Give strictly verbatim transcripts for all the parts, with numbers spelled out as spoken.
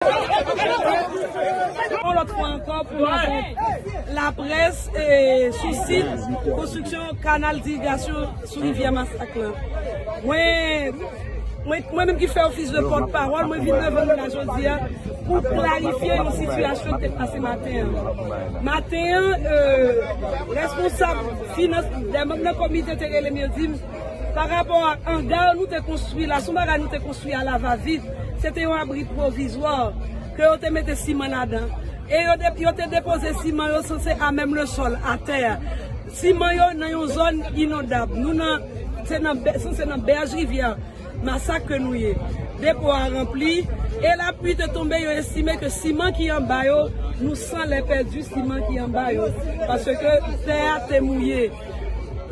Yon lòt fwa ankò pou n avèk laprès e sou sit konstriksyon kanal dirigasyon sou rivyè Masak lan. Mwen, mwen, mwen menm ki fè ofis de pòtpawòl, mwen vin devan nou la jodi a pou klarifye yon sitiyasyon ki te pase maten an. Maten an, e, responsab finans, de manm nan komite te rele m, yo di m, pa rapò ak anga nou te konstwi la, se yon bagay nou te konstwi a la va vit, se te yon abri pwovizwa ke yo te mete siman ladan. E yo, de, yo te depoze siman yo sanse à même le sol, atè a. Siman yo nan yon zòn inondab. Nou nan, se nan, bè- sanse nan bèj rivyè Masak ke nou ye. Depo a ranpli, e lapli te tonbe, yo estime ke siman ki anba yo, nou san lè pèdi siman ki anba yo, paske tè a te mouye.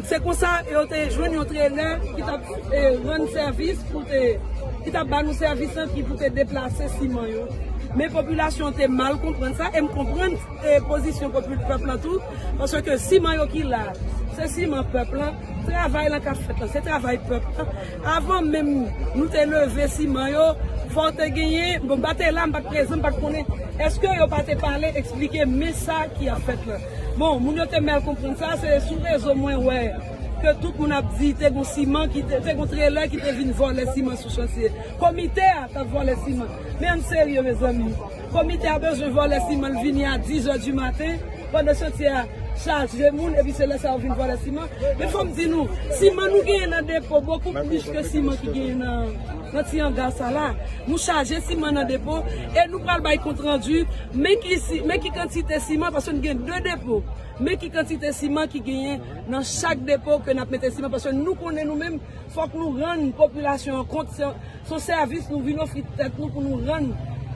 Se konsa, yo te jwenn yon trelè ki t ap, e, rann sèvis pou te, ki t ap ba nou sèvis lan, ki pou te deplase siman yo. Men popilasyon te mal konprann sa, e m konprann, e, pozisyon popi-, pèp lan tou, paske siman yo ki la, se siman pèp lan, travay lan k ap fèt lan, se travay pèp lan. Avan menm nou te leve siman yo, fò te genyen, bon, m pa te la, m pa t prezan, m pa t konnen. Èske yo pa te pale, eksplike, men sa ki ap fèt lan? Bon, moun yo te mal konprann sa, se sou rezo mwen wè ke tout moun ap di te gon siman ki te, te gon trelè ki te vin vòlè siman sou chantye. Komite a t ap vòlè siman. Men ann serye, mezanmi. Komite a bezwen vòlè siman, l vini a dis è di maten, pandan chantye a chaje moun, epi se lè sa yo vin vòlè siman. Men fò m di nou, siman nou genyen nan depo bokou plis ke siman ki genyen nan, nan ti anga sa la. Nou chaje siman nan depo, e nou pral bay kontrandi, men ki si, men ki kantite siman, paske nou gen de depo. Men ki kantite siman ki genyen nan chak depo ke n ap mete siman, paske nou konnen nou menm, fòk nou rann popilasyon an kont, se, se yon sèvis nou vin ofri tèt nou pou nou rann,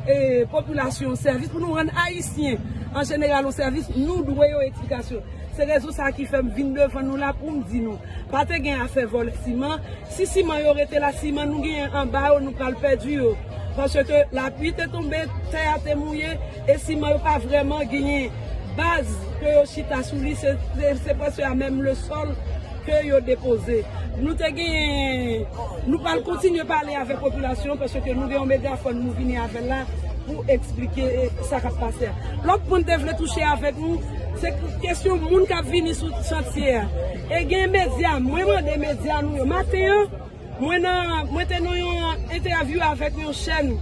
e, popilasyon an sèvis, pou nou rann ayisyen an jeneral yon sèvis, nou dwe yo eksplikasyon. Se rezon sa ki fè m vin devan nou la pou m di nou, pa te gen afè vòlè siman. Si siman yo rete la, siman nou genyen anba yo, nou pral pèdi yo. Paske lapli te tonbe, tè a te mouye, e siman yo pa vrèman genyen baz ke yo chita sou li, se, se, se prèske à même le sol ke yo depoze. Nou te genyen, nou pral kontinye pale avèk popilasyon, paske nou gen yon megafòn nou vini avè l la pou eksplike, e, sa k ap pase a. Lòt pwen m te vle touche avèk nou, se kesyon moun k ap vini sou chantye a. E gen medya, mwen mande medya nou yo. Maten an, mwen nan, mwen te nan yon entèvyou avèk yon chèn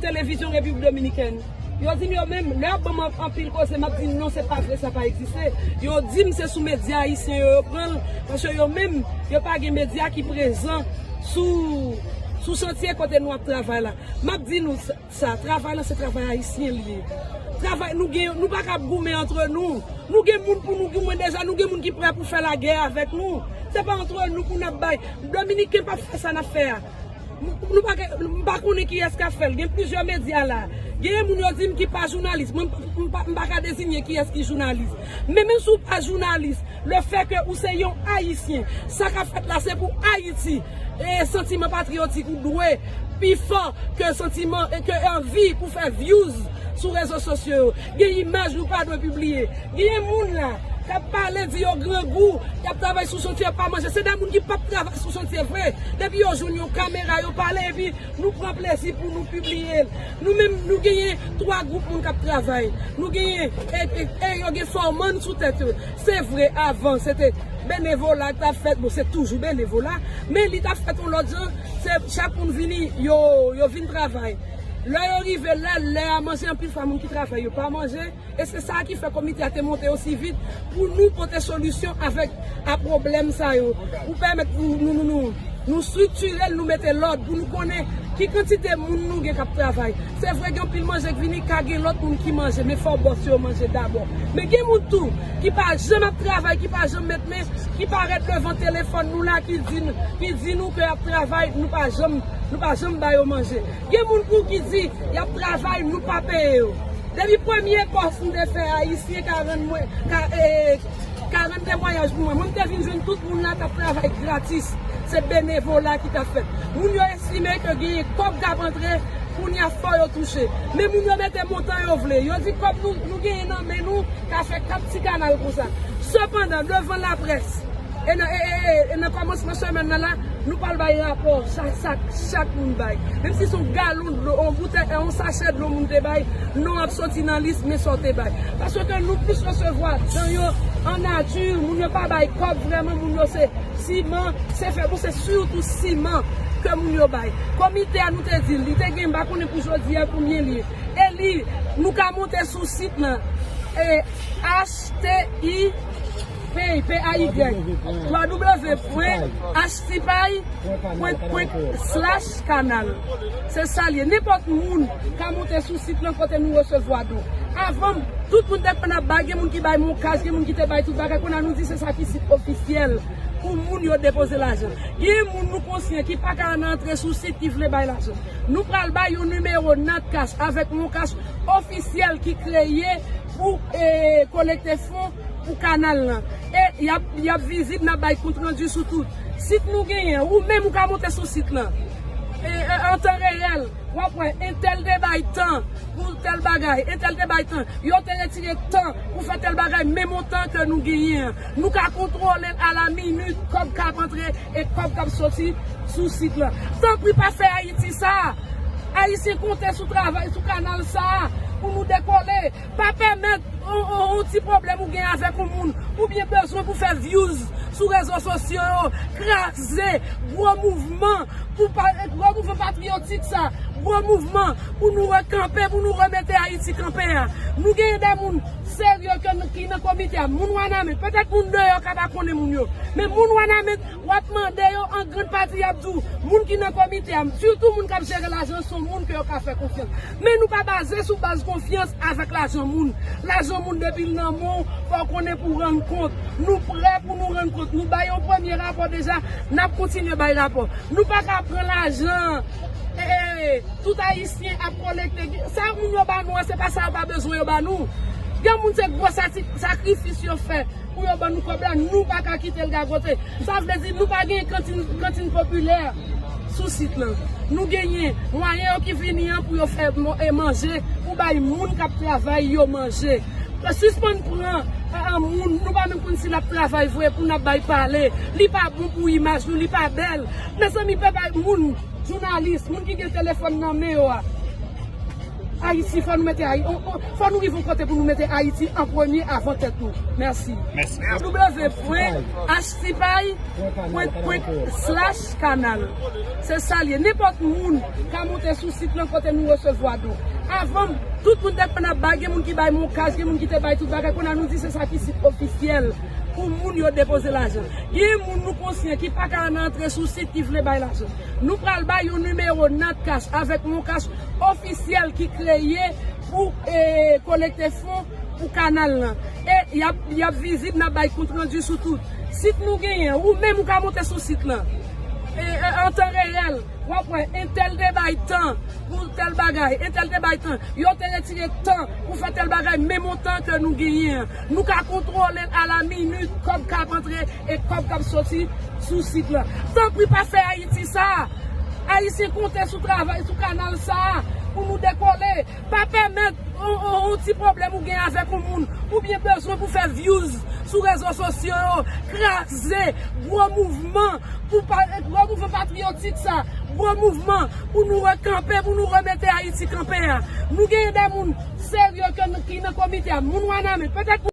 televizyon Repiblik Dominikèn. Yo di m yo menm, lè y ap ban m anpil koze, m ap di non, se pa vre, sa pa egziste. Yo di m se sou medya ayisyen yo, yo pran l, paske yo menm, yo pa gen medya ki prezan sou, sou chantye kote nou ap travay la. M ap di nou sa, sa, travay lan se travay ayisyen li ye. Travay nou gen, nou pa ka ap goumen antre nou. Nou gen moun pou nou goumen deja, nou gen moun ki prè pou fè lagè avèk nou. Se pa antre nou pou n ap bay. Dominiken p ap fè sa n ap fè a. Nou pa, m pa konnen kiyès k ap fè l. Gen plizyè medya la. Genyen moun yo di m ki pa jounalis. Mwen, m pa, m pa ka dezinye kiyès ki jounalis. Men menm si w pa jounalis, le fè ke ou se yon ayisyen, sa k ap fèt la se pou Ayiti. E santiman patriyotik ou dwe pi fò ke santiman e ke anvi pou fè views sou rezo sosyo yo. Gen imaj nou pa dwe pibliye. Genyen moun la k ap pale, di yo grangou, y ap travay sou chantye, yo pa manje. Se de moun ki p ap travay sou chantye vre. Depi yo jwenn yon kamera, yo pale, epi nou pran plezi pou nou pibliye l. Nou menm, nou genyen twa gwoup moun k ap travay. Nou genyen, e, e, e yo gen fòman sou tèt yo. Se vre, avan, se te benevola k t ap fèt. Bon, se toujou benevola, men li t ap fèt yon lòt jan. Se chak moun vini, yo, yo vin travay. Lè yo rive la, lè a manje, anpil fwa moun ki travay yo pa manje. E se sa ki fè komite a te monte osi vit pou nou pote solisyon avèk a pwoblèm sa yo. Pou pèmèt nou, nou, nou, nou, nou estriktire l, nou mete lòd pou nou konnen ki kantite moun nou gen k ap travay. Se vre, gen anpil manje k vini, ka gen lòt moun ki manje, men fò bòs yo manje dabò. Men gen moun tou ki pa janm ap travay, ki pa janm met men, ki parèt devan telefòn nou la, ki di n, ki di nou ke y ap travay, nou pa janm, nou pa janm ba yo manje. Gen moun tou ki di y ap travay, nou pa peye yo. Depi premye pòs m te fè, ayisyen ka rann mwen, ka, e, ka rann temwayaj pou mwen. Mwen, m te vin jwenn tout moun la k ap travay gratis. Se benevola ki t ap fèt. Moun yo estime ke genyen kòb k ap antre, kounye a fò yo touche. Men moun yo mete montan yo vle. Yo di kòb nou, nou genyen nan men nou ka fè kat ti kanal konsa. Sepandan, devan laprès, e nan, e, e, e, e nan kòmansman semèn nan la, Nou pral bay rapò, sa, sa chak moun bay. Menm si se yon galon dlo, yon boutèy, yon sachè dlo moun te bay, non ap soti nan lis, men sa w te bay. Paske nou plis resevwa dan yo an nati, moun yo pa bay kòb vrèman, moun yo se siman, se fè, bon, se sitou siman ke moun yo bay. Komite a, nou te di l, li te gen, m pa konnen pou jodi a konbyen li ye. E li, nou ka monte sou sit lan, e, H T I Pay, P A Y, w w w pwen H T Pay pwen, pwen, slash kanal. Se sa l ye. Nenpòt moun ka monte sou sit lan kote nou resevwa don. Avan, tout moun te konn ap bay, gen moun ki bay Moncash, gen moun ki te bay tout bagay. Kounye a nou di se sa ki sit ofisyèl pou moun yo depoze lajan. Gen moun nou konsyan ki pa ka antre sou sit ki vle bay lajan. Nou pral bay yon nimewo Natcash avèk Moncash ofisyèl ki kreye pou, e, kolekte fon pou kanal lan. E y ap, y ap vizib, n ap bay kontrandi sou tout. Sit nou genyen, ou menm ou ka monte sou sit lan. E, e, an tan reyèl, w ap wè entèl te bay tan pou tèl bagay, entèl te bay tan. Yo te retire tan pou fè tèl bagay, men montan ke nou genyen an. Nou ka kontwole l a la minit, kòb k ap antre e kòb k ap soti sou sit lan. Tanpri pa fè Ayiti sa. Ayisyen konte sou travay, sou kanal sa pou nou dekole. Pa pèmèt yon, yon, yon ti pwoblèm ou gen avèk yon moun, oubyen bezwen pou fè views sou rezo sosyo yo, kraze gwo mouvman pou pa, gwo mouvman patriyotik sa, gwo mouvman pou nou rekanpe, pou nou remete Ayiti kanpe a. Nou genyen de moun serye ke n, ki nan komite a, moun Wanament, petèt moun deyò ka pa konnen moun yo, men moun Wanament, w ap mande yo, an grann pati y ap di w, moun ki nan komite a, sitou moun k ap jere lajan, se yon moun ke yo ka fè konfyans. Men nou pa baze sou baz konfyans avèk lajan moun. Lajan moun, depi l nan men w, fò w konnen pou w rann kont. Nou prè pou nou rann kont. Nou bay yon premye rapò deja, n ap kontinye bay rapò. Nou pa ka pran lajan, e, e, tout Ayisyen ap kolekte. Sa moun yo ba nou an, se pa sa yo pa bezwen yo ba nou. Gen moun se gwo sati-, sakrifis yo fè pou yo ban nou kòb la, nou pa ka kite l gagote. Sa vle di nou pa gen kantin, kantin popilè sou sit lan. Nou genyen mwayen yo ki vini an pou yo fè mo-, e manje, pou bay moun k ap travay yo manje. Sispann pran, a, a, moun, nou pa menm konn si l ap travay vre pou n ap bay pale. Li pa bon pou imaj nou, li pa bèl. Mezanmi, pèp a-, moun, jounalis, moun ki gen telefòn nan men yo a. Ayiti, fò nou mete Ayi-, on, on, fò nou rive yon kote pou nou mete Ayiti an premye avan tèt nou. Mèsi. Mèsi. W w w pwen H T Pay pwen, pwen slash kanal. Se sa l ye. Nenpòt moun ka monte sou sit lan kote nou resevwa don. Avan, tout moun te konn ap bay, gen moun ki bay Moncash, gen moun ki te bay tout bagay. Kounye a nou di se sa ki sit ofisyèl pou moun yo depoze lajan. Gen moun nou konsyan ki pa ka antre sou sit ki vle bay lajan. Nou pral bay yon nimewo Natcash avèk Moncash ofisyèl ki kreye pou, e, kolekte fon pou kanal lan. E y ap, y ap vizib, n ap bay kontrandi sou tout. Sit nou genyen, ou menm ou ka monte sou sit lan. E, e, an tan reyèl, w ap wè entèl te bay tan pou tèl bagay, entèl te bay tan. Yo te retire tan pou fè tèl bagay, men montan ke nou genyen an. Nou ka kontwole l a la minit, kòb k ap antre e kòb k ap soti sou sit lan. Tanpri pa fè Ayiti sa. Ayisyen konte sou travay, sou kanal sa pou nou dekole. Pa pèmèt yon, yon, yon ti pwoblèm ou gen avèk yon moun, oubyen bezwen pou fè views sou rezo sosyo yo, kraze gwo mouvman pou pa, gwo mouvman patriyotik sa, gwo mouvman pou nou rekanpe, pou nou remete Ayiti kanpe a. Nou genyen de moun serye ke n, ki nan komite a, moun Wanament. Petèt